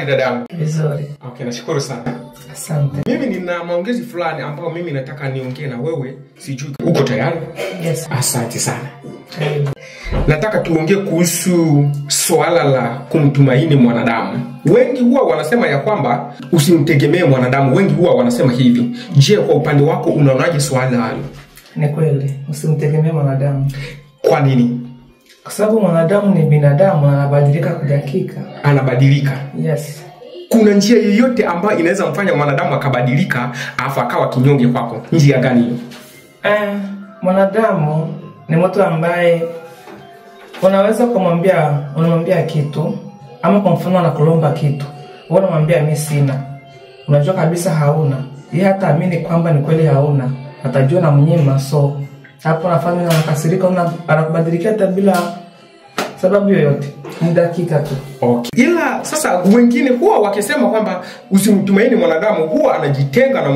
dadangu? Vizuri. Okay, nashukuru sana. Asante. Mimi nina maongezi fulani ambayo mimi nataka niongee na wewe, sijui uko tayari? Yes. Asante sana. Karibu. Nataka tuongee kuhusu swala la kumtumaini mwanadamu. Wengi huwa wanasema ya kwamba usimtegemee mwanadamu, wengi huwa wanasema hivi. Je, kwa upande wako unaonaje swala hilo? Ni kweli, usimtegemee mwanadamu. Kwa nini? Kwa sababu mwanadamu ni binadamu, anabadilika kwa dakika. Anabadilika. Yes. Kuna njia yoyote ambayo inaweza mfanya mwanadamu akabadilika afu akawa kinyonge kwako? Njia gani hiyo? Mwanadamu ni mtu ambaye unaweza kumwambia, unamwambia kitu ama kwa mfano anakulomba kitu, wewe unamwambia mimi sina. Unajua kabisa hauna. Yeye hataamini kwamba ni kweli hauna. Atajua na mnyima, so hapo anafanya anakasirika, anakubadilikia hata bila sababu yoyote. Ni dakika tu. Okay. Ila sasa wengine huwa wakisema kwamba usimtumaini mwanadamu, huwa anajitenga na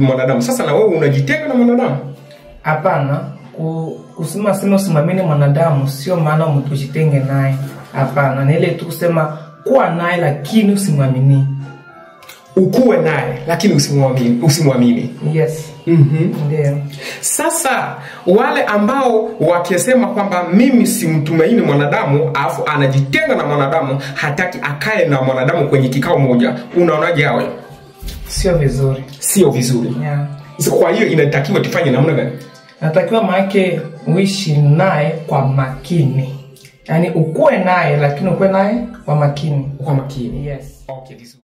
mwanadamu. Sasa na wewe unajitenga na mwanadamu? Hapana, kusema sema usimamini mwanadamu sio maana mtu ujitenge naye. Hapana, ni ile tu kusema kuwa naye lakini usimwamini. Ukuwe naye lakini usimwamini, usimwamini. Yes. Ndio. Sasa wale ambao wakisema kwamba mimi simtumaini mwanadamu afu anajitenga na mwanadamu, hataki akae na mwanadamu kwenye kikao moja, unaonaje hao? Sio vizuri. Sio vizuri. Yeah. So, kwa hiyo inatakiwa tufanye namna gani? Natakiwa maana uishi naye kwa makini. Yaani ukuwe naye lakini ukuwe naye kwa makini. Kwa makini. Yes. Okay, vizuri.